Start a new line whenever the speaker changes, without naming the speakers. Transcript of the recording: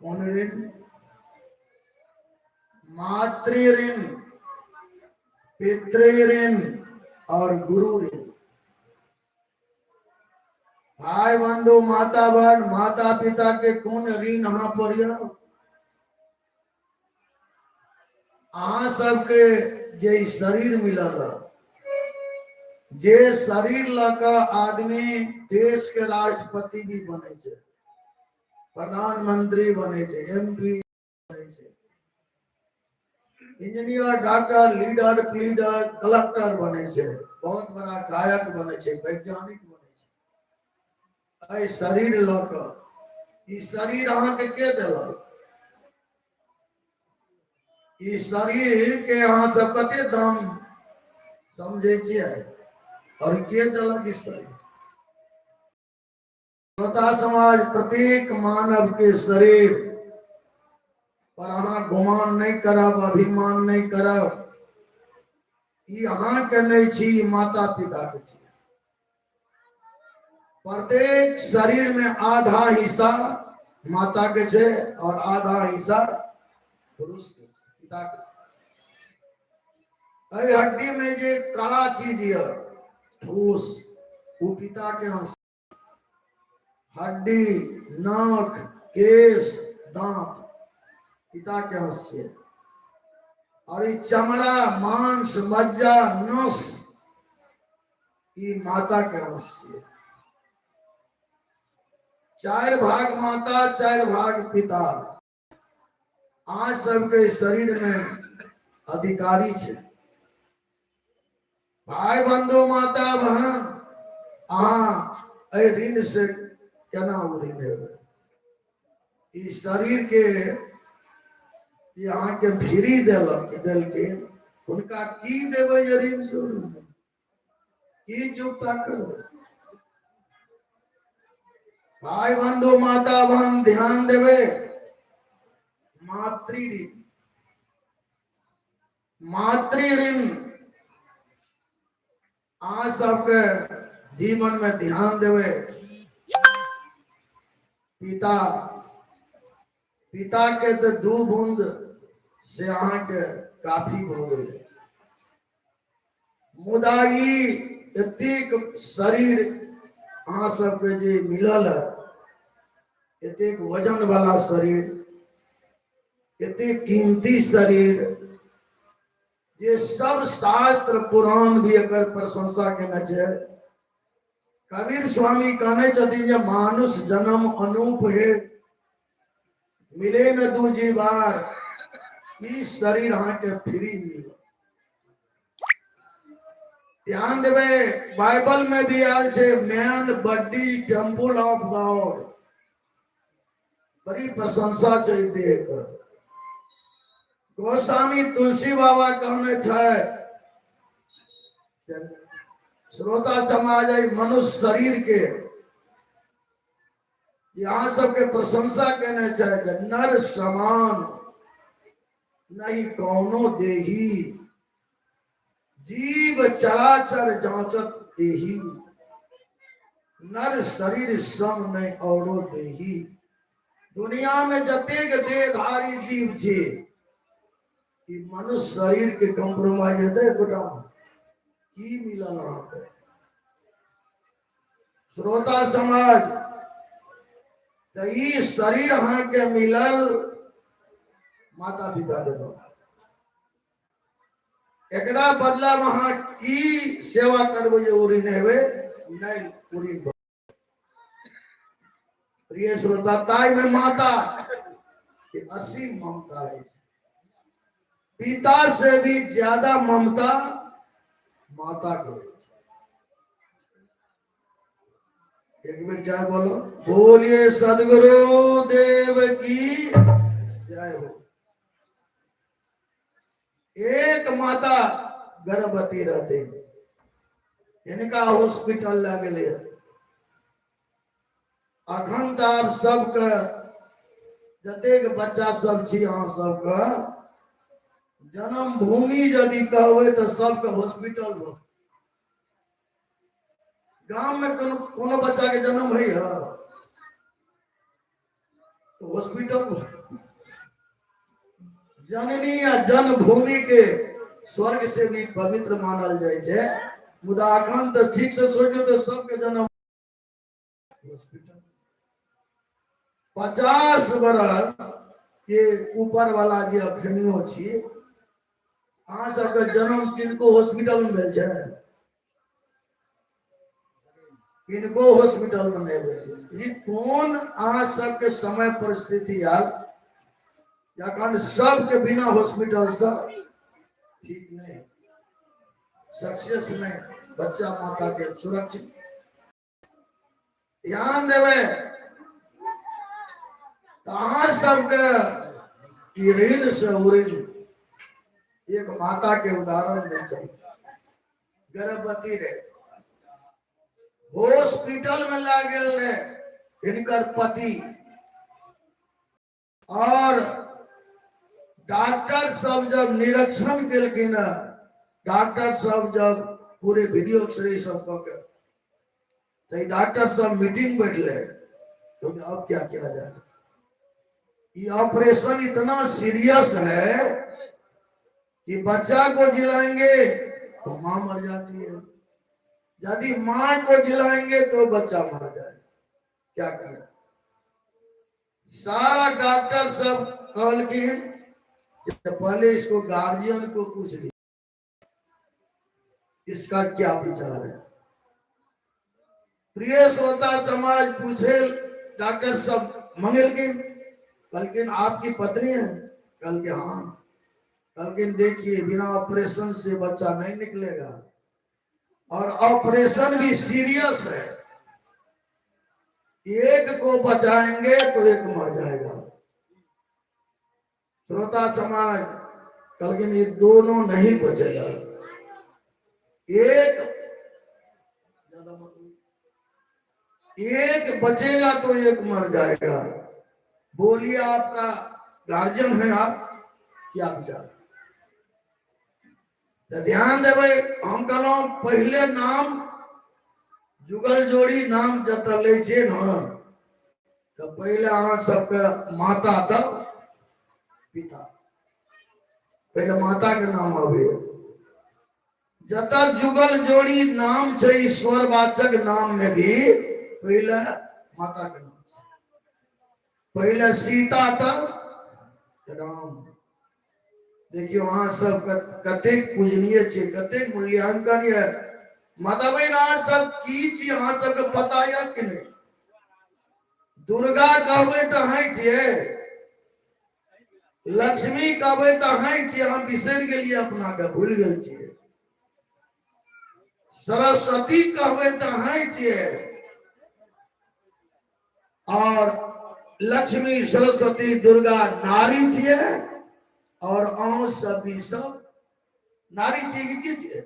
कोन ऋण? मातृ ऋण, पितृ ऋण और गुरु ऋण। भाई बंधु, माता बहन, माता पिता के कोन ऋण अहाँ पर यऽ? अहाँ सबके जे ई शरीर मिलल है, जे शरीर लऽ कऽ आदमी देश के राष्ट्रपति भी बनै छै, प्रधानमंत्री बनै छै, एम पी बनै छै, engineer, doctor, leader, pleader, collector बनै छै, बहुत बड़ा गायक बनै छै, वैज्ञानिक बनै छै। एहि शरीर लऽ कऽ, ई शरीर अहाँके के देलक? ई शरीर के अहाँ सब कते दाम समझै छियै? और के देलक ई शरीर? श्रोता समाज, प्रत्येक मानव के शरीर पर अहाँ गुमान नहि करब, अभिमान नहि करब। ई अहाँके नहि छी, ई माता पिता के छी। प्रत्येक शरीर में आधा हिस्सा माता के छै और आधा हिस्सा पुरुष के छै, पिता के छै। एहि हड्डी में जे काला चीज यऽ ठोस, ओ पिता के अंश। हड्डी, नाक, केश, दांत पिता के अंश छै। और ई चमड़ा, मांस, मज्जा, नस ई माता के अंश छै। चारि भाग माता, चारि भाग पिता। अहाँ सबके शरीर में अधिकारी छै। भाई बंधु, माता बहन, अहाँ एहि ऋण से केना ऋण हेबै? ई शरीर के ई अहाँके फ्री देलक, देलखिन, हुनका की देबै जे ऋण से ऋण की चुकता करबै? भाई बंधु, माता बहन, ध्यान देबै। मातृ ऋण, मातृ ऋण अहाँ सबके जीवन में ध्यान देबै। पिता, पिता के तऽ दू बूंद से अहाँके काफी भऽ गेलै, मुदा ई एतेक शरीर अहाँ सबके जे मिलल है, एतेक वजन वाला शरीर, एतेक कीमती शरीर, जे सब शास्त्र पुराण भी एकर प्रशंसा केने छै। कबीर स्वामी कहने छथिन जे मानुष जन्म अनूप हे, मिले न दूजी बार। ई शरीर अहाँके फ्री मिलत। ध्यान देबै, बाइबल में भी आयल छै, man body temple of God. बड़ी प्रशंसा छै देह के। गोस्वामी तुलसी बाबा कहने छै, श्रोता समाज, मनुष्य शरीर के यहाँ सबके प्रशंसा केने छै जे नर समान नहीं कौनो देही, जीव चराचर जांचत एही, नर शरीर सम नहीं औरो देही। दुनिया में जतेक देहधारी जीव छै, ई मनुष्य शरीर के कम्प्रोमाइज हेतै एकोटा की मिलल अहाँके? श्रोता समाज, तऽ ई शरीर अहाँके मिलल माता पिता के द्वारा। एकरा बदला में अहाँ की सेवा करबै जे ओ ऋण हेबै नहि ऋण? प्रिय श्रोता, ताहि में माता के असीम ममता अछि। पिता से भी ज्यादा ममता माता के अछि। एक बेर जय बोलो, बोलिए सदगुरु देव की जय हो। एक माता गर्भवती रहते, हिनका हॉस्पिटल लए गेलै। अखन तऽ आब सबके, जतेक बच्चा सब छी अहाँ सबके, जन्मभूमि यदि कहबै तऽ सबके हॉस्पिटल भऽ गाम में कोनो कोनो बच्चा के जन्म होइए? तो हॉस्पिटल। जननी आ जन्मभूमि के स्वर्ग से भी पवित्र मानल जाइ छै, मुदा अखन तऽ ठीक से सोचियौ तऽ सबके जन्म हॉस्पिटल। 50 बरस के ऊपर वाला जे अखनियो छी, अहाँ सबके जन्म किनको हॉस्पिटल में भेल छै? किनको हॉस्पिटल में नहि भेल। ई कोन अहाँ सबके समय परिस्थिति आयल जखन सबके बिना हॉस्पिटल से ठीक नहीं, सक्सेस नहीं, बच्चा माता के सुरक्षित। ध्यान देवे तऽ अहाँ सबके ई ऋण से उऋण। एक माता के उदाहरण दै छै। गर्भवती रहे, हॉस्पिटल में लए गेल रहे हिनकर पति, और डॉक्टर सब जब निरीक्षण केलखिन, डॉक्टर सब जब पूरे वीडियो एक्सरे सब कऽ के, तो डॉक्टर सब मीटिंग बैठले, क्योंकि अब क्या किया जाए, ये ऑपरेशन इतना सीरियस है कि बच्चा को जिलाएंगे तो मां मर जाती है, यदि मां को जिलाएंगे तो बच्चा मर जाए, क्या किया? सारा डॉक्टर सब कहलखिन पहले इसको गार्जियन को पूछ लिया इसका क्या विचार है। प्रिय श्रोता समाज, पूछे डॉक्टर सब मंगेलखिन, कहलखिन आपकी पत्नी है? कहलखिन हाँ। कहलखिन देखिए बिना ऑपरेशन से बच्चा नहीं निकलेगा और ऑपरेशन भी सीरियस है, एक को बचाएंगे तो एक मर जाएगा। श्रोता समाज, कहलखिन ये दोनों नहीं बचेगा, एक ज्यादा मत, एक बचेगा तो एक मर जाएगा। बोलिए आपका गार्जियन है आप, क्या विचार? तो ध्यान देवे, हम कहलहुं पहले नाम जुगल जोड़ी नाम जतऽ लै छियै ने, तऽ पहिले अहाँ सबके माता तब पिता, पहिले माता के नाम अबैया। जतऽ जुगल जोड़ी नाम छै ईश्वर वाचक नाम में भी पहिले माता के नाम छै, पहिले सीता तब राम। देखियौ अहाँ सब कतेक पूजनीय छै, कतेक मूल्यांकन यऽ माता बहिन। अहाँ सब की छी, अहाँ सबके पता यऽ कि नहि? दुर्गा कहबै तऽ अहीं छियै, लक्ष्मी कहबै तऽ अहीं छियै, अहाँ बिसरि गेलियै, अपना के भूलि गेल छियै। सरस्वती कहबै तऽ अहीं छियै, और लक्ष्मी सरस्वती दुर्गा नारी छियै, और अहूँ सब भी सब नारी छियै कि की छियै?